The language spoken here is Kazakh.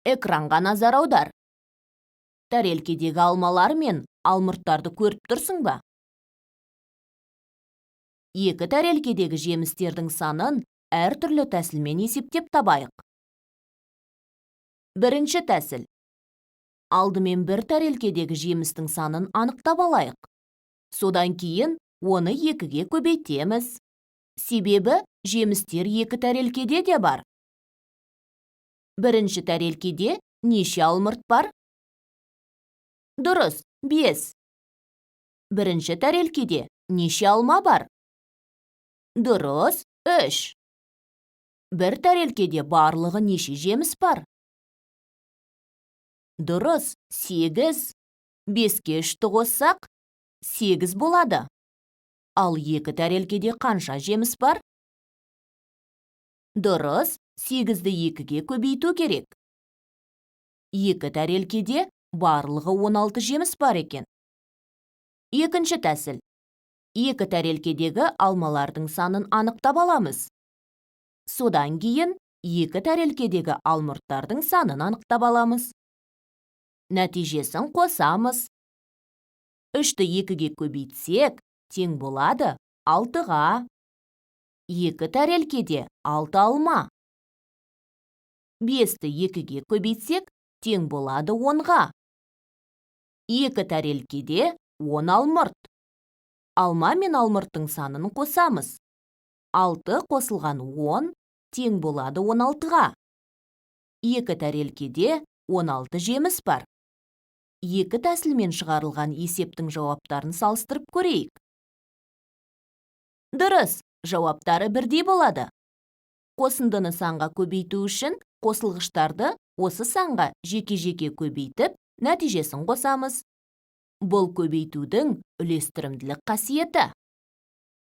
Экранға назар аудар. Тәрелкедегі алмалар мен алмұрттарды көріп тұрсың ба? Екі тәрелкедегі жемістердің санын әртүрлі тәсілмен есептеп табайық. Бірінші тәсіл. Алдымен бір тәрелкедегі жемістің санын анықтап алайық. Содан кейін оны екіге көбейтеміз. Себебі жемістер екі тәрелкеде де бар. Бірінші тәрелкеде неше алмұрт бар? Дұрыс, 5. Бірінші тәрелкеде неше алма бар? Дұрыс, 3. Бір тәрелкеде барлығы неше жеміс бар? Дұрыс, 8. 5-ке 3-ті қоссақ, 8 болады. Ал екі тәрелкеде қанша жеміс бар? Дұрыс, 8-ді 2-ге көбейту керек. Екі тәрелкеде барлығы 16 жеміс бар екен. Екінші тәсіл. Екі тәрелкедегі алмалардың санын анықтап аламыз. Содан кейін екі тәрелкедегі алмұрттардың санын анықтап аламыз. Нәтижесін қосамыз. 3-ті 2-ге көбейтсек, тең болады 6-ға. Екі тәрелкеде 6 алма. 5-ті 2-ге көбейтсек, тең болады 10-ға. Екі тәрелкеде 10 алмұрт. Алма мен алмұрттың санын қосамыз. 6 қосылған 10 тең болады 16-ға. Екі тәрелкеде 16 жеміс бар. Екі тәсілмен шығарылған есептің жауаптарын салыстырып көрейік. Дұрыс, жауаптары бірдей болады. Қосындыны санға көбейту үшін қосылғыштарды осы санға жеке-жеке көбейтіп, нәтижесін қосамыз. Бұл көбейтудің үлестірімділік қасиеті.